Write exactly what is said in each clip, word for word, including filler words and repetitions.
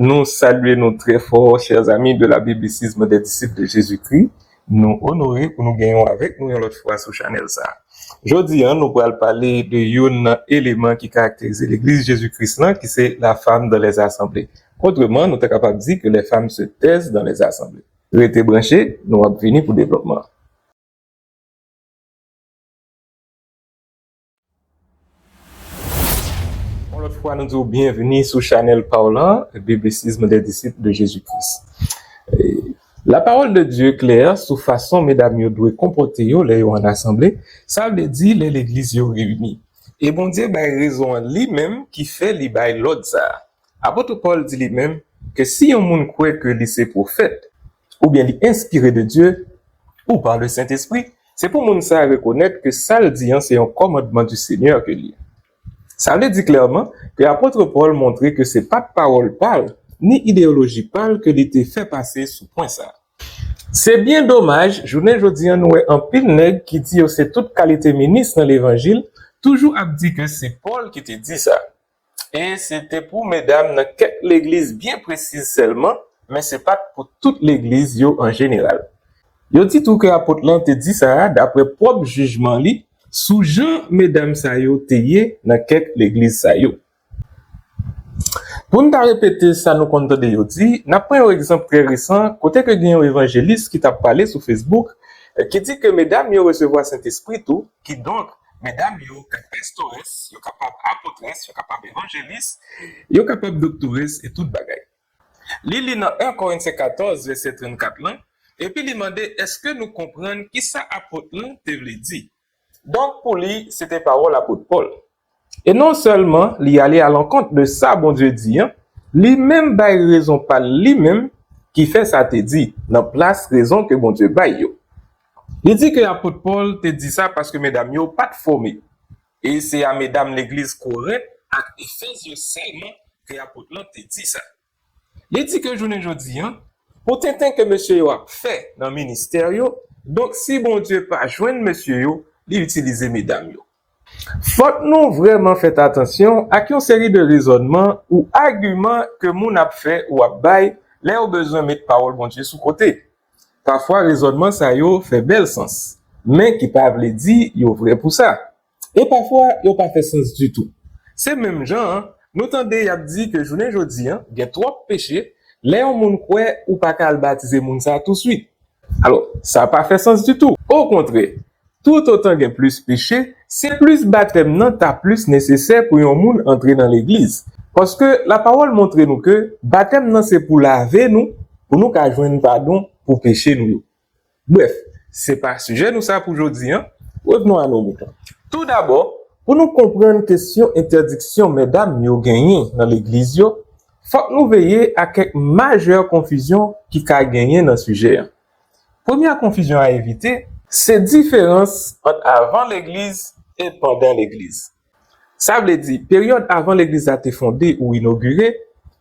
Nou salye nou trè fò, chers amis de la Biblicisme des Disciples de Jésus-Christ. Nou onore pou nou gen yon avèk nou yon lòt fwa sou chanèl sa. Jodi a, nou pral pale de youn nan eleman ki karakterize Legliz Jezi Kris lan, ki se la femme dans les assemblées. Otreman, nou ta kapab di que les femmes se taisent dans les assemblées. Rete branche, nou ap vini pou devlopman. Yon lòt fwa, nou di w byenveni sou chanèl pa w lan, Biblicisme des Disciples de Jésus-Christ. E, la parole de Dieu klè sou fason medam yo dwe konpòte yo lè yo ann asanble, sa vle di lè legliz yo reyini. E Bondye bay rezon an li menm ki fè li bay lòd sa a. Apot Pòl di li menm ke si yon moun kwè ke li se pwofèt, oubyen li enspire de Dye, ou pa le Sentespri, se pou moun sa a rekonèt ke sa l di an se yon kòmandman du Seigneur ke li ye. Sa vle di klèman ke apot Pòl montre ke se pa t pawòl pa l, ni ideyoloji pa l ke li te fè pase sou pwen sa a. Se byen domaj, jounen jodi an nou wè anpil nèg ki di yo se tout kalite minis nan levanjil, toujou ap di ke se Pòl ki te di sa. E se te pou medam nan kèk legliz byen presiz sèlman, men se pa t pou tout legliz yo an jeneral. Yo di tou ke apot lan te di sa a dapre pwòp jijman li sou jan medam sa yo te ye nan kèk legliz sa yo. Pou n ta repete sa nou konn tande yo di, n ap pran yon egzanp trè resan kote ke gen yon evanjelis ki t ap pale sou Facebook, eh, ki di ke medam yo resevwa Sentespri tou, kidonk, medam yo k ap pastores, yo kapab apotres, yo kapab evanjelis, yo kapab doktores e tout bagay. Li li nan en Korentyen katòz, vèsè trannkat lan, epi li mande, èske nou konprann kisa apot lan te vle di? Donk, pou li, se te pawòl apot Pòl. E non sèlman li ale alankont de sa Bondye di an, li menm bay rezon pa l li menm ki fè sa te di, nan plas rezon ke Bondye bay yo. Li di ke apot Pòl te di sa paske medam yo pa t fòme. E se a medam legliz Korent ak Efèz yo sèlman ke apot lan te di sa. Li di ke jounen jodi an, pou tenten ke mesye yo ap fè nan ministè yo, donk si Bondye pa jwenn mesye yo, li itilize medam yo. Fòk nou vrèman fèt atansyon ak yon seri de rezònman ou agiman ke moun ap fè ou ap bay lè yo bezwen met pawòl Bondye sou kote. Pafwa rezònman sa yo fè bèl sans, men ki pa vle di yo vrè pou sa. E pafwa, yo pa fè sans ditou. Se menm jan an, nou tande y ap di ke jounen jodi an, gen twòp peche, lè yon moun kwè ou pa ka al batize moun sa a touswit. Alò, sa pa fè sans ditou. Okontrè, toutotan gen plis peche, se plis batèm nan ta plis nesesè pou yon moun antre nan legliz. Paske lapawòl montre nou ke batèm nan se pou lave nou, pou nou ka jwenn padon pou peche nou yo. Brèf, se pa sijè nou sa pou jodi an. Revenons à nos moutons. Toudabò, pou nou konprann kesyon entèdiksyon medam yo genyen nan legliz yo, fòk nou veye a kèk majè konfizyon ki ka genyen nan sijè an. Premyè konfizyon a evite, se diferans ant avan legliz e pandan legliz. Sa vle di, peryòd avan legliz la te fonde ou inogire,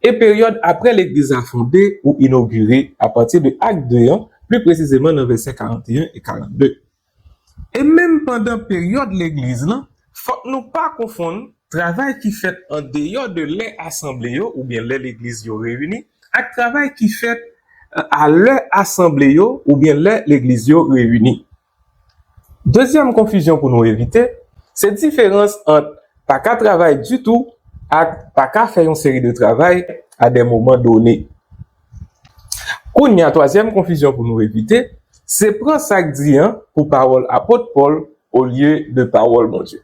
e peryòd apre legliz la fonde ou inogire, apati de Ak de an, pli presizeman nan vèsè karanteyen e karannde. E menm pandan peryòd legliz lan, fòk nou pa konfonn travay ki fèt andeyò de lè asanble yo oubyen lè legliz yo reyini, ak travay ki fèt, eh, a lè asanble yo oubyen lè legliz yo reyini. Dezyèm konfizyon pou nou evite, se diferans ant pa ka travay ditou ak pa ka fè yon seri de travay à des moments donnés. Kounye a, twazyèm konfizyon pou nou evite, se pran sa k di an pou pawòl apot Pòl olye de pawòl Bondye.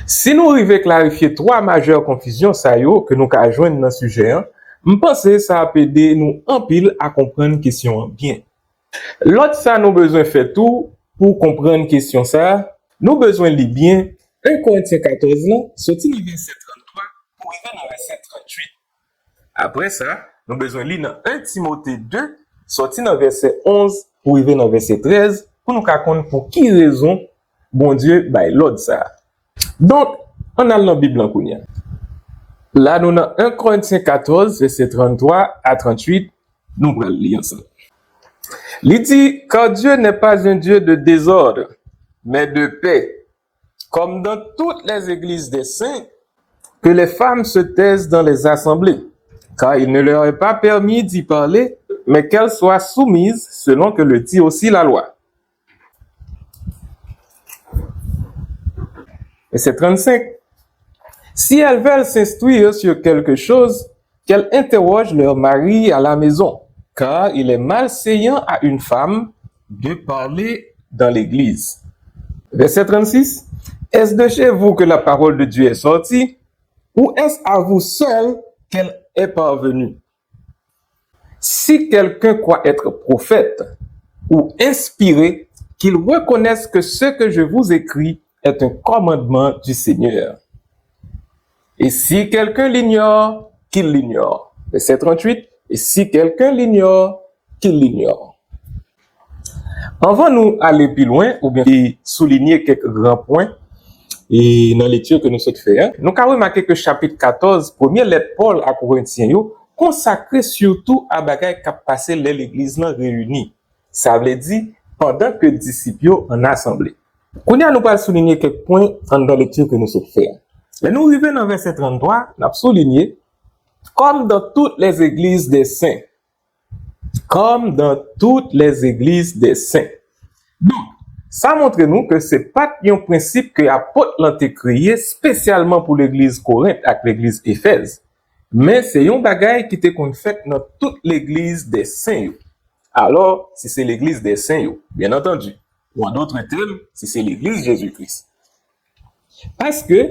Si nou rive klarifye twa majè konfizyon sa yo ke nou ka jwenn nan sijè an, m panse sa ap ede nou anpil a konprann kesyon an byen. Lòt sa nou bezwen fè tou pou konprann kesyon sa a, nou bezwen li byen en Korentyen katòz lan, soti nan vèsè tranntwa pou rive nan vèsè tranntuit. Apre sa, nou bezwen li nan en Timote de, soti nan vèsè onz pou rive nan vèsè trèz, pou nou ka konn pou ki rezon Bondye bay lòd sa a. Donk, ann al nan Bib lan kounye a. La, nou nan en Korentyen katòz, vèsè tranntwa a tranntuit, nou pral li ansanm. Li di, car Dieu n'est pas un Dieu de désordre, mais de paix, comme dans toutes les églises des saints, que les femmes se taisent dans les assemblées. Car il ne leur est pas permis d'y parler, mais qu'elles soient soumises selon que le dit aussi la loi. Verset trente-cinq. Si elles veulent s'instruire sur quelque chose, qu'elles interrogent leur mari à la maison, car il est malséant à une femme de parler dans l'église. Verset trente-six. Est-ce de chez vous que la parole de Dieu est sortie, ou est-ce à vous seul qu'elle est parvenue? Si quelqu'un croit être prophète ou inspiré, qu'il reconnaisse que ce que je vous écris est un commandement du Seigneur. Et si quelqu'un l'ignore, qu'il l'ignore. Verset trente-huit. Et si quelqu'un l'ignore, qu'il l'ignore. Anvan nou ale pi lwen, oubyen soulinye kèk gran pwen, e nan lekti ke nou sot fè a, nou ka remake ke chapit katòz, premye lèt Pòl a Korentyen yo, konsakre sitou a bagay k ap pase lè legliz lan reyini. Sa vle di, pandan ke disip yo an asanble. Kounye a, nou pral soulinye kèk pwen anndan lekti ke nou sot fè a. Lè nou rive nan vèsè tranntwa, n ap soulinye, comme dans toutes les églises des saints. Comme dans toutes les églises des saints. Donk, sa montre nou ke se pa t yon prensip ke apot lan te kreye espesyalman pou legliz Korent ak legliz Efèz, men se yon bagay ki te konn fèt nan tout legliz dè sen yo. Alò, si se legliz dè sen yo, byen antandi, ou an dòt tèm, si se legliz Jezi Kris. Paske,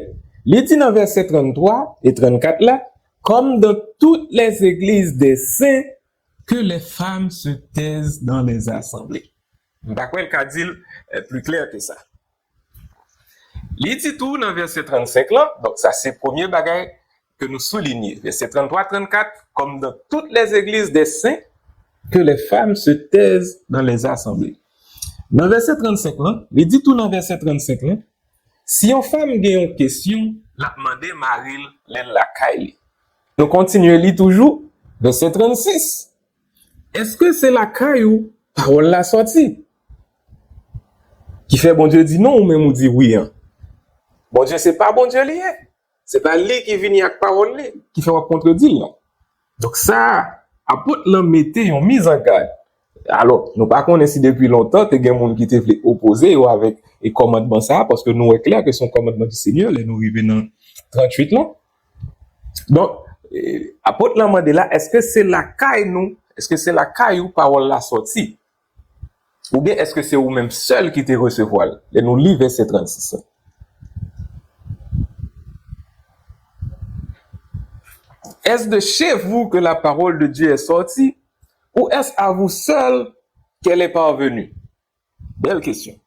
li di nan vèsè tranntwa e trannkat la, comme dans toutes les églises des saints, que les femmes se taisent dans les assemblées. M pa kwè l ka di l, euh, pli klè ke sa. Li di tou nan vèsè trannsenk lan, donk sa se premye bagay ke nou soulinye. Vèsè tranntwa, trannkat, comme dans toutes les églises des saints, que les femmes se taisent dans les assemblées. Nan vèsè trannsenk lan, li di tou nan vèsè trannsenk lan, si yon fanm gen yon kesyon, l ap mande mari l lè l lakay li. Nou kontinye li toujou, vèsè trannsis. Èske se lakay ou pawòl la sòti? Ki fè Bondye di non, ou menm ou di wi an. Bondye se pa Bondye li ye. Se pa li ki vini ak pawòl li, ki fè w ap kontredi l lan. Donk sa, apot lan mete yon mizangad. Alò, nou pa konnen si depi lontan te gen moun ki te vle opoze yo avèk e kòmandman sa a, paske nou wè klè ke se yon kòmandman di Senyè lè nou rive nan tranntuit lan. Donk, e, apot lan mande la, èske se lakay nou, èske se lakay ou pawòl la sòti? Oubyen èske se ou menm sèl ki te resevwa l? Lè nou li vèsè trannsis lan. Est-ce de chez vous que la parole de Dieu est sortie, ou est-ce à vous seul qu'elle est parvenue? Bèl kesyon.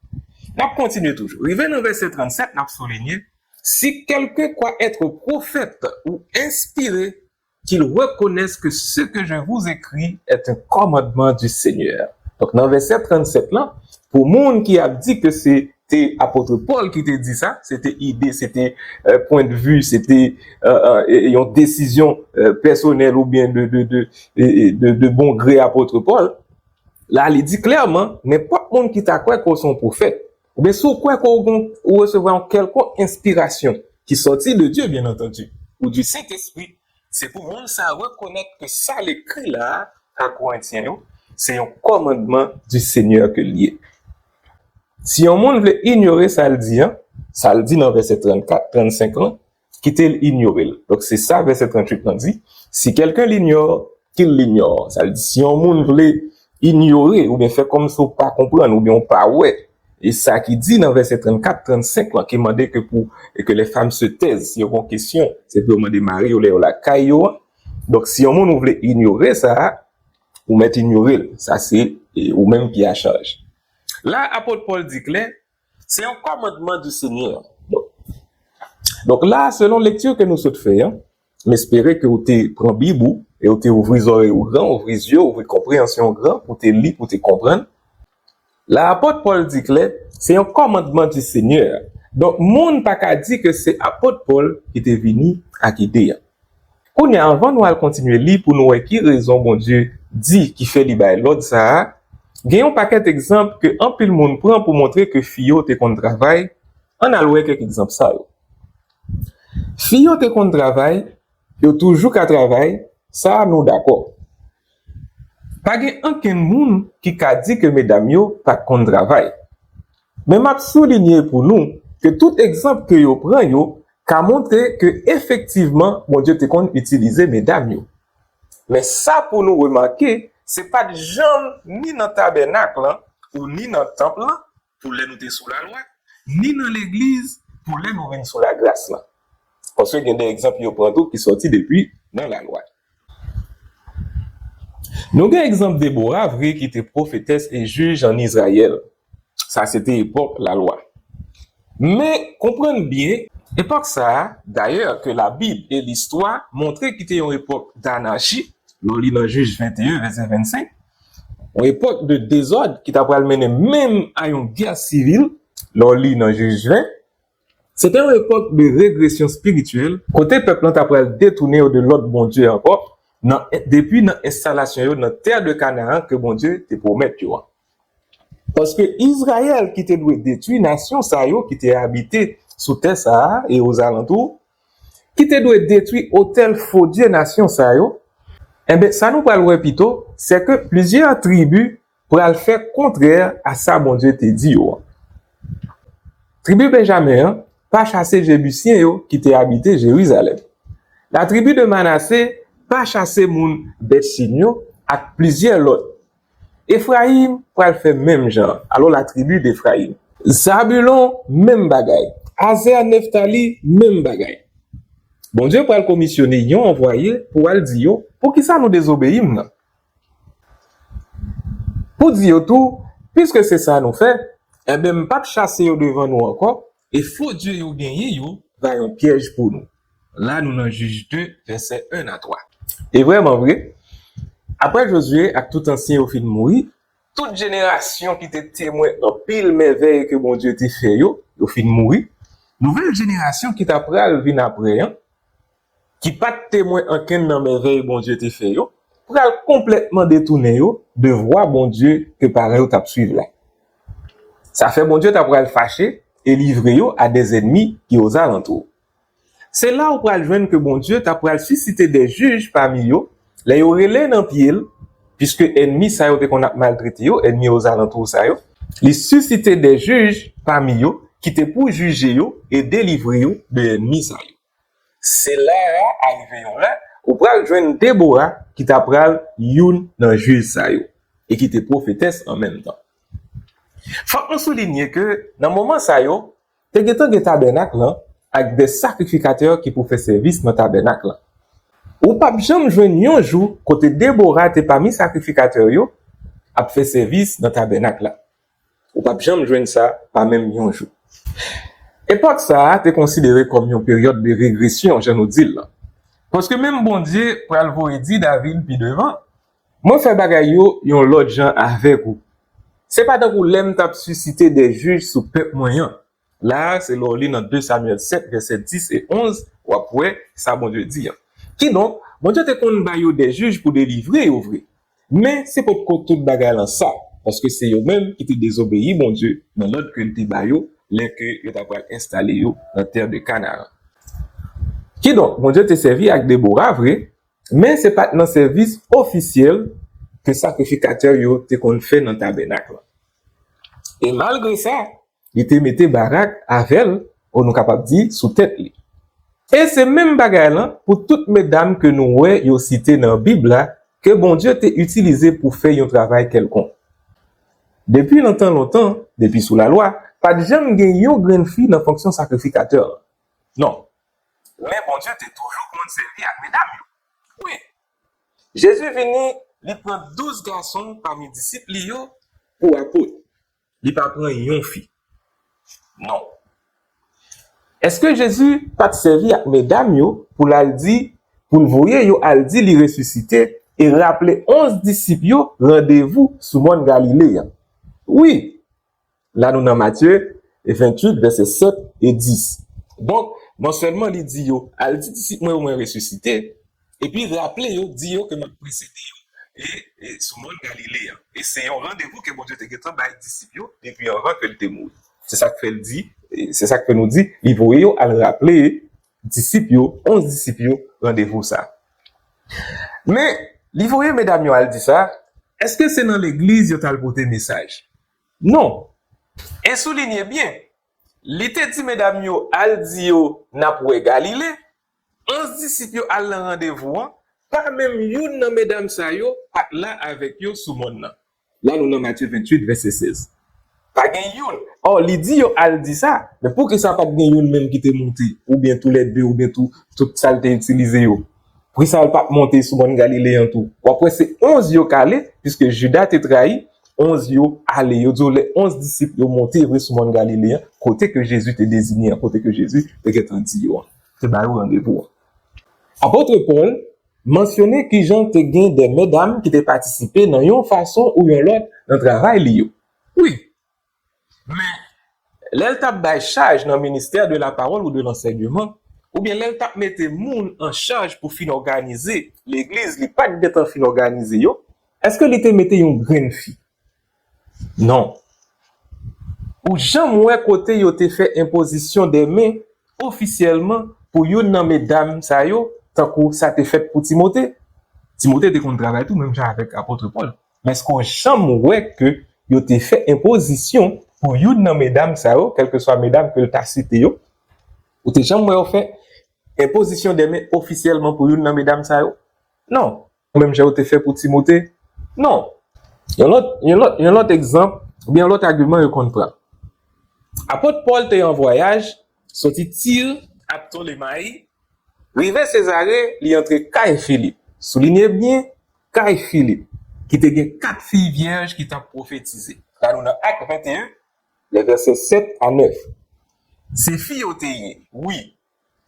N ap kontinye toujou. Rive nan vèsè trannsèt, n ap soulinye, si quelqu'un croit être prophète ou inspiré, qu'il reconnaisse que ce que je vous écris est un commandement du Seigneur. Donk, nan vèsè trannsèt lan, pou moun ki ap di ke se te apot Pòl ki te di sa, se te ide, se te, euh, pwennvi, se te, euh, euh, e, e yon desizyon, euh, pèsonèl oubyen de, de, de, e, e de, de bon gre apot Pòl, la, li di klèman, nenpòt moun ki ta kwè ke w se yon pwofèt, oubyen si w kwè ke w gon, ou resevwa yon kèlkonk enspirasyon ki sòti de Dye, byen antandi, ou di Sentespri, se pou moun sa rekonèt ke sa l ekri la a, a Korentyen yo, se yon kòmandman di Senyè ke l ye. Si yon moun vle inyore sa l di an, sa l di nan vèsè trannkat, trannsenk lan, kite l inyore l. Donk, se sa vèsè tranntuit lan di, si quelqu'un l'ignore, qu'il l'ignore. Sa vle di, si yon moun vle inyore, oubyen fè kòmsi w pa konprann, oubyen w pa wè, e sa ki di nan vèsè trannkat, trannsenk lan, ki mande ke pou, e ke les femmes se taisent, si yo gon kesyon, se pou yo mande mari yo lè yo lakay yo an. Donk, si yon moun ou vle inyore sa, ou mèt inyore l. Sa se, e, ou menm ki a chaj. La, apot Pòl di klè, se yon kòmandman di Senyè. Donk, donk la, selon lekti ke nou sot fè an, m espere ke w te pran Bib ou, e w te ouvri zòrèy ou gran, ouvri zye w, ouvri konpreyansyon w gran, pou w te li, pou w te konprann. La, apot Pòl di klè, se yon kòmandman di Senyè. Donk, moun pa ka di ke se apot Pòl ki te vini ak ide an. Kounye a, anvan nou al kontinye li pou nou wè ki rezon Bondye di ki fè li bay lòd sa a, gen yon pakèt egzanp ke anpil moun pran pou montre ke fi yo te konn travay. Ann al wè kèk egzanp sa yo. Fi yo te konn travay, yo toujou ka travay, Sa a nou dakò. Pa gen ankenn moun ki ka di ke medam yo pa t konn travay. Men m ap soulinye pou nou ke tout egzanp ke yo pran yo ka montre ke efektivman Bondye te konn itilize medam yo. Men sa pou nou remake, se pa t janm ni nan tabènak lan ou ni nan tanp lan, pou lè nou te sou lalwa, ni nan legliz, pou lè nou vin sou lagras lan. Paske gen de egzanp yo pran tou ki sòti depi nan lalwa. Nou gen egzanp Debora vre ki te pwofetès e jij ann Izrayèl. Sa se te epòk lalwa. Men, konprann byen, epòk sa a, dayè, ke Labib e listwa montre ki te yon epòk danachi, lè w li nan Jij venteyen, vèsè vennsenk, yon epòk de dezòd ki ta pral mennen menm a yon gè sivil, lè w li nan Jij ven, se te yon epòk de regresyon espirityèl, kote pèp lan ta pral detounen yo de lòd Bondye ankò, nan, depi nan enstalasyon yo nan tè de Kanaran ke Bondye te pwomèt yo an. Paske Izrayèl ki te dwe detwi nasyon sa yo ki te abite sou tè sa a e ozalantou, ki te dwe detwi otèl fo dye nasyon sa yo, enben, sa nou pral wè pito, se ke plizyè tribi pral fè kontrè a sa Bondye te di yo an. Tribi Benjamen an pa chase Jebisyen yo ki te abite Jerizalèm. Latribi de Manase pa chase moun Bètchin yo ak plizyè lòt. Efrayim pral fè menm jan an. Alò, latribi d Efrayim. Zabilon, menm bagay. Azè, Neftali, menm bagay. Bondye pral komisyone yon anvwaye pou al di yo, poukisa nou dezobeyi m nan? Pou di yo tou, piske se sa nou fè, enben, m p ap chase yo devan nou ankò, e fo dye yo genyen yo va yon pyèj pou nou. La, nou nan Jij de, vèsè en a twa. E vrèman vre, apre Jozye ak tout ansyen yo fin mouri, tout jenerasyon ki te temwen anpil mèvèy ke Bondye te fè yo, yo fin mouri. Nouvèl jenerasyon ki ta pral vin apre an, ki pa t temwen ankenn nan mèvèy Bondye te fè yo, pral konplètman detounen yo de vwa Bondye ke paran yo t ap swiv la. Sa fè Bondye ta pral fache e livre yo a dèzènmi ki ozalantou. Se la ou pral jwenn ke Bondye ta pral sisite dè jij pami yo, lè yo rele nan pye l, piske ènmi sa yo te konn ap maltrete yo, ènmi ozalantou sa yo, li sisite dè jij pami yo ki te pou jije yo e delivre yo de ènmi sa yo. Se la a, arive yon lè, ou pral jwenn Debora ki ta pral youn nan jij sa yo, e ki te pwofetès an menm tan. Fòk nou soulinye ke nan moman sa yo, te gentan gen tabènak lan ak de sakrifikatè ki pou fè sèvis nan tabènak lan. Ou p ap janm jwenn yon jou kote Debora te pami sakrifikatè yo ap fè sèvis nan tabènak la. Ou p ap janm jwenn sa, pa menm yon jou. Epòk sa a te konsidere kòm yon peryòd de regresyon, jan nou di l lan. Paske menm Bondye pral voye di David pi devan, mwen fè bagay yo yon lòt jan avèk ou. Se pa tankou lè m t ap sisite de jij sou pèp mwen an. La a, se lè w li nan de Samyèl sèt, vèsè dis e onz, w ap wè sa Bondye di an. Kidonk, Bondye te konn ba yo de jij pou delivre yo vre. Men, se potko tout bagay lan sa, paske se yo menm ki te dezobeyi Bondye nan lòd ke l te ba yo lè ke yo ta pral enstale yo nan tè de Kanaran. Kidonk, Bondye te sèvi ak Debora vre, men se pa t nan sèvis ofisyèl ke sakrifikatè yo te konn fè nan tabènak lan. E malgre sa, li te mete Barak avè l, ou nou kapab di, sou tèt li. E se menm bagay lan pou tout medam ke nou wè yo site nan Bib la, ke Bondye te itilize pou fè yon travay kèlkonk. Depi lontan lontan, depi sou lalwa, pa t janm gen yon grenn fi nan fonksyon sakrifikatè an. Non. Men Bondye te toujou konn sèvi ak medam yo. Wi. Jezi vini, li pran douz gason pami disip li yo pou apot. Li pa pran yon fi. Non. Èske Jezi pa t sèvi ak medam yo pou l al di, pou l voye yo al di li resisite e raple onz disip yo randevou sou mòn Galile an? Wi. La nou nan Matye venntuit, vèsè sèt e dis. Donk, non sèlman li di yo, al di disip mwen yo mwen resisite, epi raple yo, di yo ke m ap presede yo e, e sou mòn Galile an. E se yon randevou ke Bondye te gentan bay disip yo depi anvan ke l te mouri. Se sa k fè l di, e se sa k fè nou di, li voye yo al raple disip yo, onz disip yo, randevou sa. Men, li voye medam yo al di sa. Èske se nan legliz yo t al pote mesaj? Non. E soulinye byen, li te di medam yo al di yo n ap wè Galile. Onz disip yo al nan randevou an, pa menm youn nan medam sa yo pa t la avèk yo sou mòn nan. La nou nan Matye venntuit, vèsè sèz. Pa gen youn. Ò, li di yo al di sa, men poukisa pa t gen youn menm ki te monte, oubyen toulède, oubyen tou, tout sa l te itilize yo? Poukisa l pa t monte sou mòn Galile an tou? W ap wè se onz yo k ale, piske Jida te trayi, onz yo ale. Yo di w lè onz disip yo monte vre sou mòn Galile an, kote ke Jezi te deziye an, kote ke Jezi te gentan di yo an. Te ba yo randevou an. Apot Pòl mansyone kijan te gen de medam ki te patisipe nan yon fason ou yon lòt nan travay li yo. Wi. Men, lè l t ap bay chaj nan ministè de la parole ou de l'enseignement, oubyen lè l t ap mete moun an chaj pou fin òganize legliz, li pa t gentan fin òganize yo, èske li te mete yon grenn fi? Non. Ou janm wè kote yo te fè enpozisyon de men ofisyèlman pou youn nan medam sa yo, tankou sa te fèt pou Timote? Timote te konn travay tou, menm jan avèk apot Pòl. Men èske w janm wè ke yo te fè enpozisyon pou youn nan medam sa yo, kèlkeswa medam ke l ta site yo? Ou te janm wè yo fè enpozisyon de men ofisyèlman pou youn nan medam sa yo? Non. Menm jan yo te fè pou Timote? Non. Yon lòt, yon lòt, yon lòt egzanp, oubyen yon lòt agiman yo konn pran. Apot Pòl te an vwayaj, soti Tir ak Ptolemayi, rive Sezare, li antre kay Filip. Soulinye byen, kay Filip, ki te gen kat fi vyèj ki t ap pwofetize. La nou nan Ak venteyen, lè vèsè sèt a nèf. Se fi yo te ye, wi.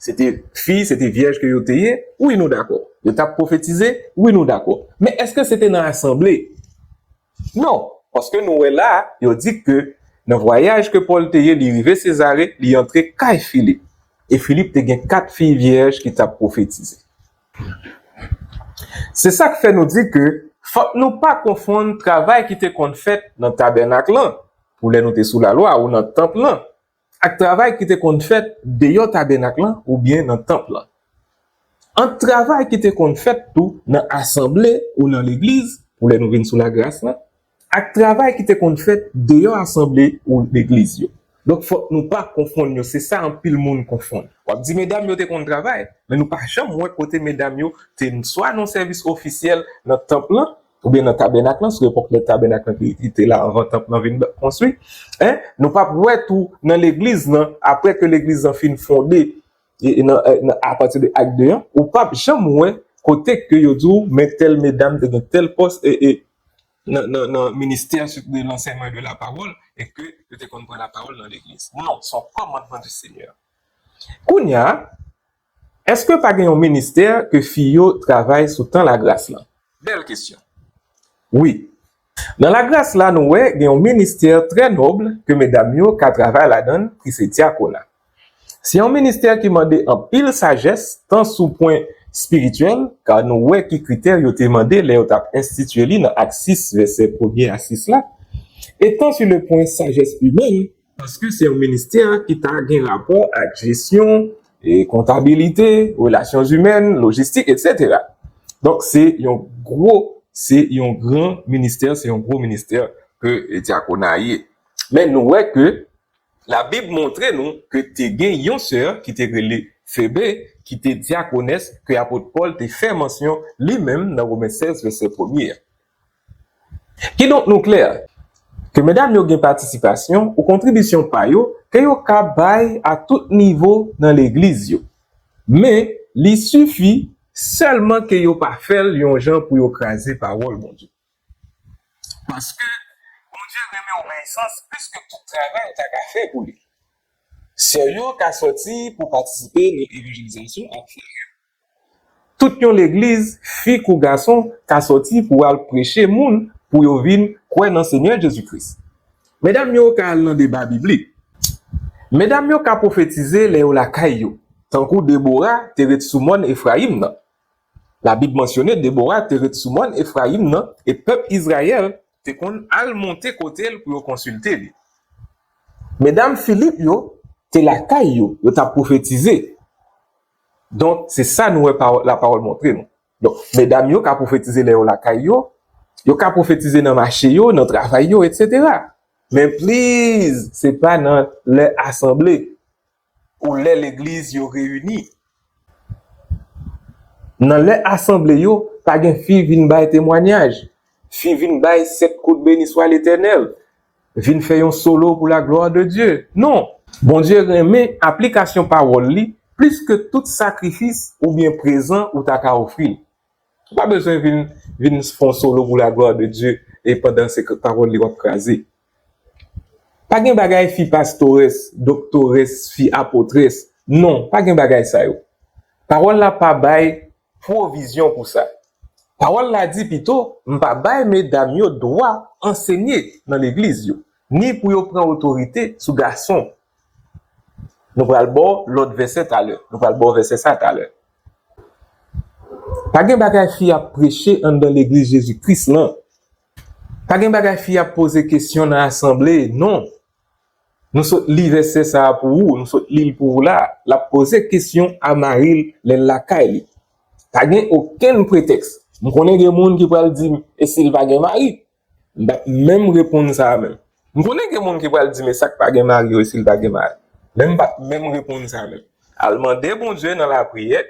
Se te fi, se te vyèj ke yo te ye, wi, nou dakò. Yo t ap pwofetize, wi, nou dakò. Men èske se te nan asanble? Non, paske nou wè la, yo di ke nan vwayaj ke Pòl te ye, li rive Sezare, li antre kay Filip. E Filip te gen kat fi vyèj ki t ap pwofetize. Se sa k fè nou di ke fòk nou pa konfonn travay ki te konn fèt nan tabènak lan, pou lè nou te sou lalwa, ou nan tanp lan, ak travay ki te konn fèt deyò tabènak lan oubyen nan tanp lan. Ant travay ki te konn fèt tou nan asanble ou nan legliz, pou lè nou vin sou lagras lan, ak travay ki te konn fèt deyò asanble ou legliz yo. Donk, fòk nou pa konfonn yo, se sa anpil moun konfonn. W ap di medam yo te konn travay, men nou pa janm wè kote medam yo te swa nan sèvis ofisyèl nan tanp lan, oubyen nan tabènak lan, sou epòk lè tabènak lan ki te la anvan tanp lan vin konstwi. En, nou p ap wè tou nan legliz lan, apre ke legliz lan fin fonde, e, e nan, e nan, apati de Ak de an, ou p ap janm wè kote ke yo di w, men tèl medam te gen tèl pòs, e, e, nan, nan, nan ministè de l'enseignement et de la parole, e ke yo te konn pran lapawòl nan legliz. Non, se yon kòmandman du Seigneur. Kounye a, èske pa gen yon ministè ke fi yo travay sou tan lagras lan? Bèl kesyon. Wi. Nan lagras la, nou wè gen yon ministè trè nòb ke medam yo ka travay ladan l, ki se dyakona. Se yon ministè ki mande anpil sajès, tan sou pwen espirityèl, ka nou wè ki kritè yo te mande lè yo t ap enstitye li nan Ak sis, vèsè premye a sis la, e tan sur le pwen sajès imèn, paske se yon ministè ki ta gen rapò ak jesyon, e kontabilite, relasyon imèn, lojistik, etsetera. Donk, se yon gwo, se yon gran ministè, se yon gwo ministè ke dyakona ye. Men nou wè ke Labib montre nou ke te gen yon sè ki te rele Febe, ki te dyakonès, ke apot Pòl te fè mansyon li menm nan Women sèz, vèsè premye a. Kidonk, nou klè ke medam yo gen patisipasyon ou kontribisyon pa yo ke yo ka bay a tout nivo nan legliz yo. Men, li sifi sèlman ke yo pa fè l yon jan pou yo kraze pawòl Bondye. Paske Bondye renmen obeyisans plis ke tout travay ou ta ka fè pou li. Sè yo ka sòti pou patisipe nan evanjelizasyon ak frè yo. Tout yon legliz, fi kou gason, ka sòti pou al preche moun pou yo vin kwè nan Senyè Jezi Kris. Medam yo ka al nan deba biblik. Medam yo ka pwofetize lè yo lakay yo, tankou Debora te ret sou mòn Efrayim nan. Labib mansyone Debora te ret sou mòn Efrayim nan, e pèp Izrayèl te konn al monte kote l pou yo konsilte li. Medam Filip yo te lakay yo, yo t ap pwofetize. Donk, se sa nou wè pawòl, lapawòl montre nou. Donk, medam yo ka pwofetize lè yo lakay yo, yo ka pwofetize nan mache yo, nan travay yo, etsetera. Men please, se pa nan lè asanble ou lè legliz yo reyini. Nan lè asanble yo, pa gen fi vin bay temwanyaj. Fi vin bay sèt kout beni swa Letènèl. Vin fè yon solo pou la glwa de Dye. Non. Bondye renmen aplikasyon pawòl li plis ke tout sakrifis oubyen prezan ou ta ka ofri l. Ou pa bezwen vin, vin fè yon solo pou la glwa de Dye e pandan se pawòl li w ap kraze. Pa gen bagay fi pastores, doktores, fi apotres. Non, pa gen bagay sa yo. Pawòl la pa bay pwovizyon pou sa. Pawòl la di pito, m pa bay medam yo dwa ansenye nan legliz yo, ni pou yo pran otorite sou gason. Nou pral ba w lòt vèsè talè. Nou pral ba w vèsè sa talè. Pa gen bagay fi ap preche anndan legliz Jezi Kris lan. Pa gen bagay fi ap poze kesyon nan asanble, non. Nou sot li vèsè sa a pou ou, nou sot li l pou ou la. L ap poze kesyon a mari l lè l lakay li. Pa gen okenn pretèks. M konnen gen moun ki pral di m, e si l pa gen mari? M p ap menm reponn sa a menm. M konnen gen moun ki pral di, men sa k pa gen mari yo, e si l pa gen mari? Men m p ap menm reponn sa a menm. Al mande Bondye nan lapriyè,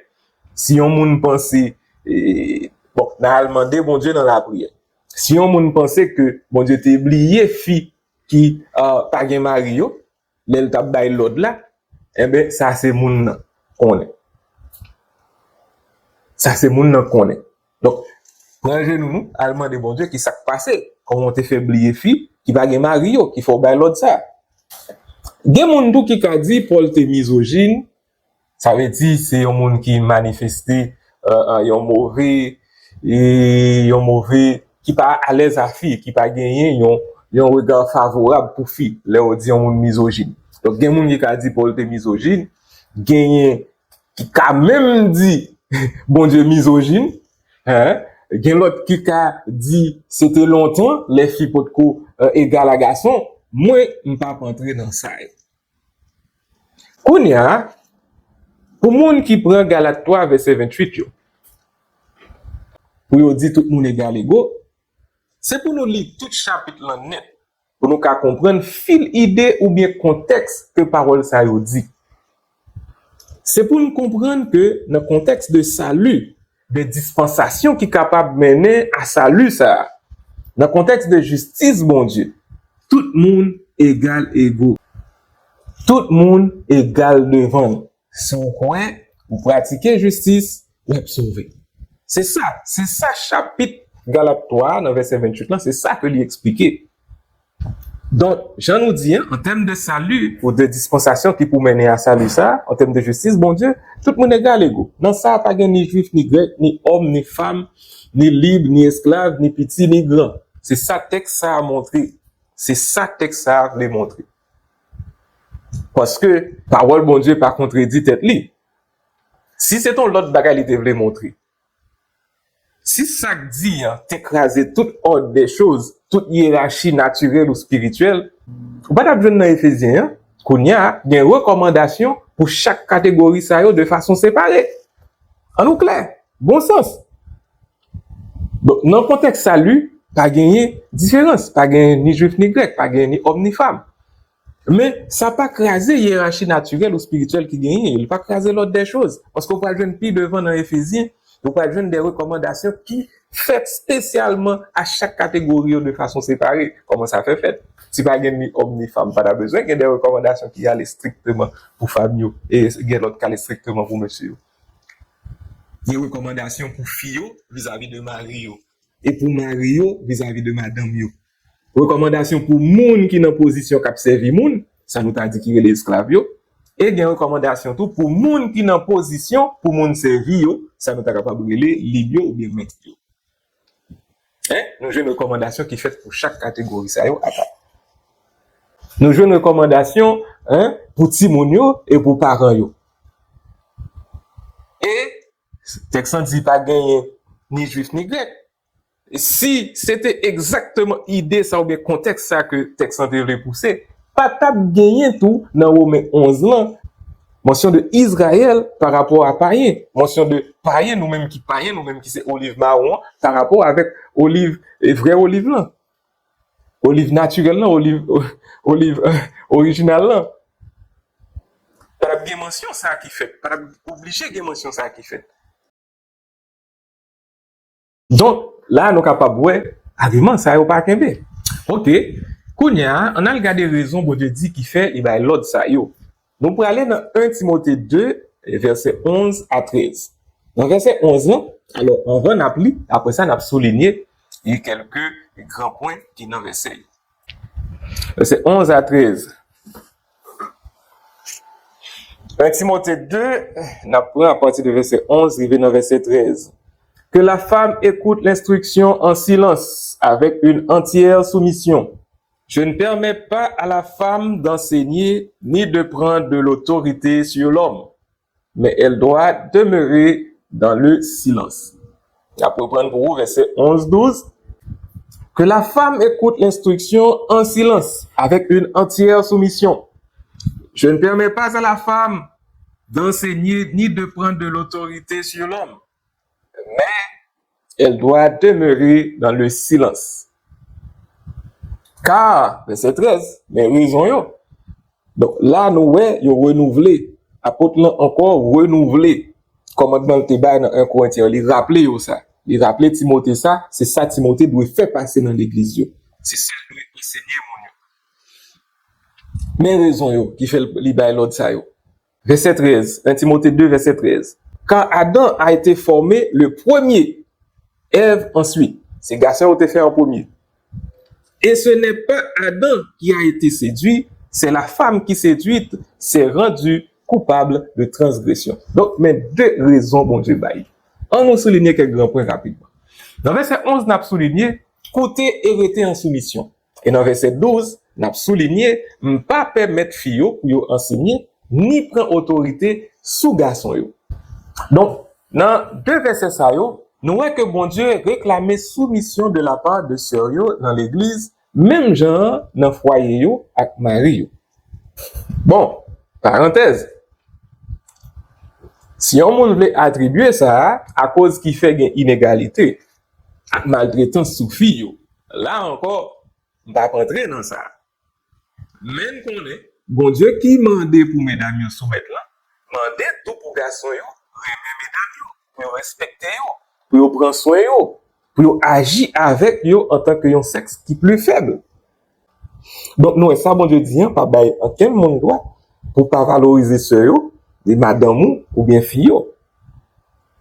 si yon moun panse, e, bon, n a al mande Bondye nan lapriyè. Si yon moun panse ke Bondye te bliye fi ki, ah, pa gen mari yo, lè l t ap bay lòd la, enben, sa se moun nan konnen. Sa se moun nan konnen. Donk, pran jenou nou, al mande Bondye ki sa k pase, kòman w te fè bliye fi ki pa gen mari yo, ki fè w bay lòd sa. Gen moun tou ki ka di Pòl te mizojin, sa vle di se yon moun ki manifeste, euh, euh, yon move, e yon move, ki pa alèz a fi, ki pa genyen yon, yon rega favorab pou fi, lè yo di yon moun mizojin. Donk, gen moun ki ka di Pòl te mizojin, genyen ki ka menm di Bondye mizojin, hein? Gen lòt ki ka di se te lontan, lè fi potko, euh, egal a gason. Mwen, m p ap antre nan sa yo. Kounye a, pou moun ki pran Galat twa vèsè venntuit yo, pou yo di tout moun egal ego, se pou nou li tout chapit lan nèt, pou nou ka konprann fil ide oubyen kontèks ke pawòl sa yo di. Se pou n konprann ke nan kontèks de sali, de dispansasyon ki kapab mennen a sali sa a, nan kontèks de jistis Bondye, tout moun egal ego. Tout moun egal devan l. Si w kwè, ou pratike jistis, w ap sove. Se sa, se sa chapit Galat twa a, nan vèsè venntuit lan, se sa ke li eksplike. Donk, jan nou di, an, an tèm de sali, ou de dispansasyon ki pou mennen a sali sa, an tèm de jistis Bondye, tout moun egal ego. Nan sa, pa gen ni jwif, ni grèk, ni òm, ni fanm, ni lib, ni esklav, ni piti, ni gran. Se sa tèks sa a montre. Se sa tèks sa a vle montre. Paske pawòl Bondye pa kontredi tèt li. Si se t on lòt bagay li te vle montre, si sa k di an te kraze tout òd de choz, tout yerachi natirèl ou espirityèl, ou pa t ap jwenn nan Efezyen an, kounye a, gen rekòmandasyon pou chak kategori sa yo de fason separe. Ann nou klè, bon sans. Donk, nan kontèks sali, pa genyen diferans, pa genyen ni jwif ni grèk, pa genyen ni òm ni fanm. Men, sa pa kraze yerachi natirèl ou espirityèl ki genyen, li pa kraze lòd de choz. Paske w pral jwenn pi devan nan Efezyen, ou pral jwenn de rekòmandasyon ki fèt espesyalman a chak kategori yo de fason separe. Kòman sa fè fèt? Si pa gen ni òm ni fanm, pa ta bezwen gen de rekòmandasyon ki ale estrikteman pou fanm yo, e gen lòt k ale estrikteman pou mesye yo. Gen rekòmandasyon pou fi yo vizavi de mari yo, e pou mari yo vizavi de madanm yo. Rekòmandasyon pou moun ki nan pozisyon k ap sèvi moun, sa nou ta di ki rele esklav yo, e gen rekòmandasyon tou pou moun ki nan pozisyon pou moun sèvi yo, sa nou ta kapab rele lib yo oubyen mèt yo. Hein? Nou jwenn rekòmandasyon ki fèt pou chak kategori sa yo apa. Nou jwenn rekòmandasyon, hein, pou timoun yo e pou paran yo. E tèks lan di pa genyen ni jwif ni grèk. Si se te egzakteman ide sa oubyen kontèks sa ke tèks lan te vle pouse, pa t ap genyen tou nan Women onz lan, Mention de Israël par rapport à païen. Mention de païen, nou menm ki païen, nou menm ki se oliv mawon an, par rapport avec oliv, e vrè oliv lan. Oliv natirèl lan, oliv, oliv, euh, orijinal lan. Pa t ap gen mention sa ki fèt. Pa t ap oblije gen mention sa ki fèt. Donk, la nou kapab wè, agiman sa yo pa kenbe. Ok, kounye a, ann al gade rezon Bondye di ki fè li bay lòd sa yo. Nou prale nan en Timote de, vèsè onz a trèz. Nan vèsè onz lan, alò, anvan n ap li, apre sa, n ap soulinye, e kèlke gran pwen ki nan vèsè yo. Vèsè onz a trèz. En Timote de, n ap pran apati de vèsè onz rive nan vèsè trèz. Que la femme écoute l'instruction en silence, avec une entière soumission. Je ne permets pas à la femme d'enseigner ni de prendre de l'autorité sur l'homme, mais elle doit demeurer dans le silence. N ap reprann pou ou vèsè onz, douz. Que la femme écoute l'instruction en silence, avec une entière soumission. Je ne permets pas à la femme d'enseigner ni de prendre de l'autorité sur l'homme, mais elle doit demeurer dans le silence. Car, vèsè trèz, men rezon yo. Donk, la, nou wè, yo renouvle. Apot lan ankò renouvle kòmandman l te bay nan en Korentyen. Li raple yo sa. Li raple Timote sa, se sa Timote dwe fè pase nan legliz yo. Se sa l dwe ansenye moun yo. Men rezon yo ki fè l, li bay lòd sa yo. Vèsè trèz, en Timote de, vèsè trèz. Car Adam a été formé le premier, Èv ensuite. Se gason yo te fè an premye. Et ce n'est pas Adam qui a été séduit, c'est la femme qui séduite s'est rendue coupable de transgression. Donk, men de rezon Bondye bay. Ann nou soulinye kèk gran pwen rapidman. Nan vèsè onz, n ap soulinye, koute e rete an soumisyon. E nan vèsè douz, n ap soulinye, m pa pèmèt fi yo pou yo ansenye, ni pran otorite sou gason yo. Donk, nan de vèsè sa yo, nou wè ke Bondye reklame soumisyon de la part de sè yo nan legliz, menm jan an nan fwaye yo ak mari yo. Bon, parantèz, si yon moun vle atribye sa a, akoz ki fè gen inegalite ak maltretans sou fi yo, la ankò, m p ap antre nan sa. Men n konnen, Bondye ki mande pou medam yo soumèt lan, mande tou pou gason yo renmen medam yo, pou yo respekte yo, pou yo pran swen yo, pou yo aji avèk yo antanke yon sèks ki pli fèb. Donk, nou wè sa Bondye di an, pa bay ankenn moun dwa pou pa valorize sè yo, de madanm ou oubyen fi yo.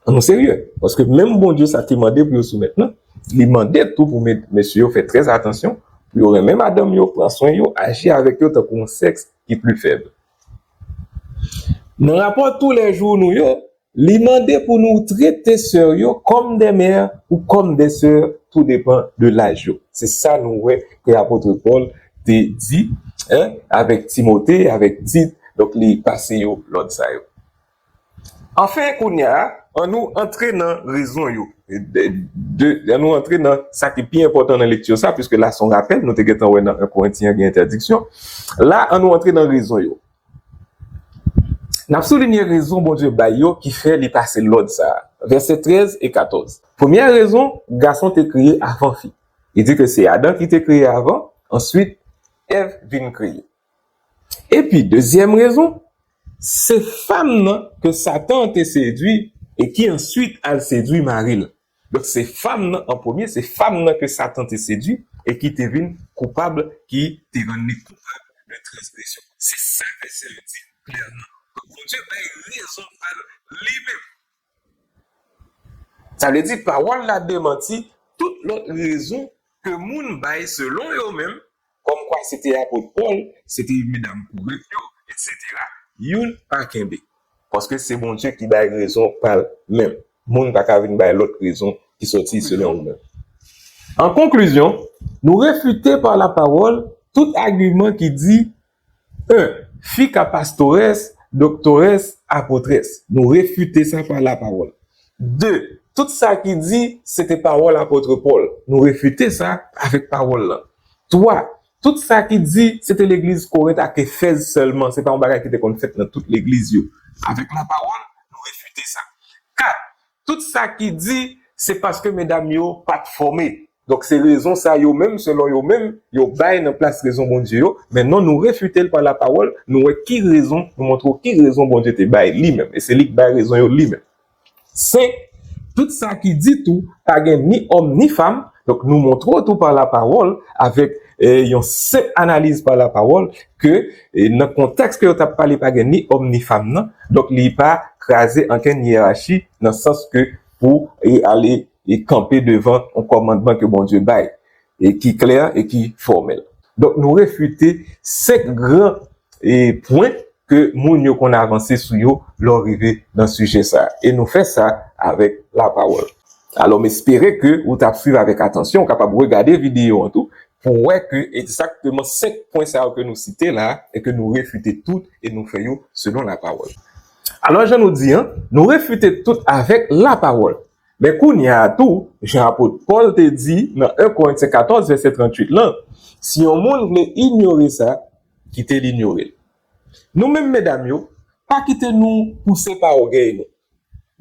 Ann nou serye, paske menm Bondye sa ki mande pou yo soumèt lan, li mande tou pou me-, mesye yo fè trè atansyon, pou yo renmen madanm yo, pran swen yo, aji avèk yo tankou yon sèks ki pli fèb. Nan rapò toulèjou nou yo, li mande pou nou trete sè yo kòm des mères ou kòm des sœurs, tout dépend de l'âge yo. Se sa nou wè ke apot Pòl te di, en, avèk Timote, avèk Tit, donk li pase yo lòd sa yo. Anfen, kounye a, ann nou antre nan rezon yo. De, de, ann nou antre nan sa ki pi enpòtan nan lekti sa, piske la se yon rapèl, nou te gentan wè nan en Korentyen gen entèdiksyon. La, ann nou antre nan rezon yo. N ap soulinye rezon Bondye bay yo ki fè li pase lòd sa a. Vèsè trèz e katòz. Premyè rezon, gason te kreye avan fi. Li di ke se Adan ki te kreye avan, answit, Èv vin kreye. Epi, dezyèm rezon, se fanm nan ke Satan te sedwi e ki answit al sedwi mari l. Donk, se fanm nan an premye, se fanm nan ke Satan te sedwi e ki te vin koupab, ki te rann li koupab de transgresyon. Se sa vèsè yo di klèman. Donk, Bondye bay rezon pa l li menm. Sa vle di, pawòl la demanti tout lòt rezon ke moun bay selon yo menm, kòmkwa se te apot Pòl, se te medam korent yo, etsetera, youn pa kenbe. Paske se Bondye ki bay rezon pa l menm. Moun pa ka vin bay lòt rezon ki soti selon ou menm. An konklizyon, nou refite pa lapawòl tout agiman ki di, en, fi ka pastorès, doktores, apotres. Nou refite sa pa lapawòl. De, tout sa ki di se te pawòl apot Pòl. Nou refite sa avèk pawòl lan. Twa, Tout sa ki di se te legliz Korent ak Efèz sèlman, se pa yon bagay ki te konn fèt nan tout legliz yo. Avèk lapawòl, nou refite sa. Kat, tout sa ki di se paske medam yo pa t fòme. Donk, se rezon sa yo menm, selon yo menm, yo bay nan plas rezon Bondye yo. Men non, nou refite l pa lapawòl, nou wè ki rezon, nou montre w ki rezon Bondye te bay li menm. E se li k bay rezon yo li menm. Senk, tout sa ki di tou, pa gen ni òm ni fanm. Donk, nou montre w tou pa lapawòl, avèk eh, yon senp analiz pa lapawòl, ke eh, nan kontèks ke yo t ap pale, pa gen ni òm ni fanm nan. Donk, li pa kraze ankenn yerachi nan sans ke pou eh, ale e kanpe devan yon kòmandman ke Bondye bay, e ki klè e ki fòmèl. Donk, nou refite senk gran e pwen ke moun yo konn avanse sou yo lè w rive nan sijè sa a. E nou fè sa avèk lapawòl. Alò, m espere ke ou t ap swiv avèk atansyon, ou kapab regade videyo an tou, pou w wè ke egzakteman senk pwen sa yo ke nou site la, e ke nou refite tout, e nou fè yo selon lapawòl. Alò, jan nou di an, nou refite tout avèk lapawòl. Men kounye a tou, jan apot Pòl te di nan en Korentyen katòz, vèsè tranntuit lan, si yon moun vle inyore sa, kite l inyore l. Nou menm medam yo, pa kite nou pouse pa ògèy nou,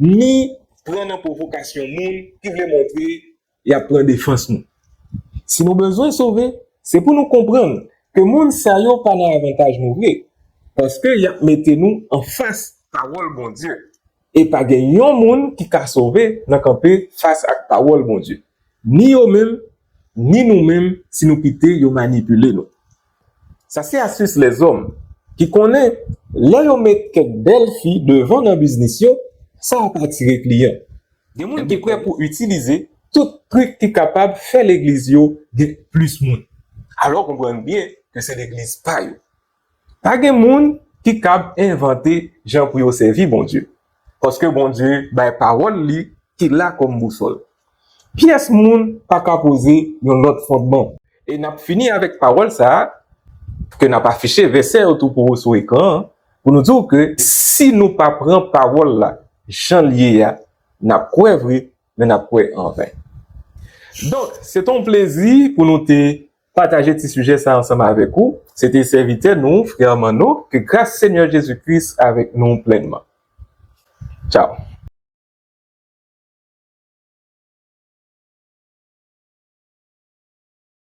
ni pran nan pwovokasyon moun ki vle montre y ap pran defans nou. Si nou bezwen sove, se pou nou konprann ke moun sa yo pa nan avantaj nou vre, paske y ap mete nou anfas pawòl Bondye. E pa gen yon moun ki ka sove nan kanpe fas ak pawòl Bondye. Ni yo menm, ni nou menm, si nou kite yo manipile nou. Sa se astis lèzòm ki konnen lè yo met kèk bèl fi devan nan biznis yo, sa ap atire kliyan. Gen moun ki prè pou itilize tout trik ki kapab fè legliz yo gen plis moun. Alò, konprann byen ke se legliz pa yo. Pa gen moun ki kab envante jan pou yo sèvi Bondye. Paske Bondye bay pawòl li ki la kòm bousòl. Pyès moun pa ka poze yon lòt fondman. E n ap fini avèk pawòl sa a, ke n ap afiche vèsè yo tou pou ou sou ekran an, pou nou di w ke si nou pa pran pawòl la jan l ye a, n ap kwè vre, men n ap kwè anven. Donk, se te yon plezi pou nou te pataje ti sijè sa ansanm avèk ou. Se te sèvitè nou, frè Manno, ke gras Senyè Jezi Kris avèk nou plènman. Tchaw.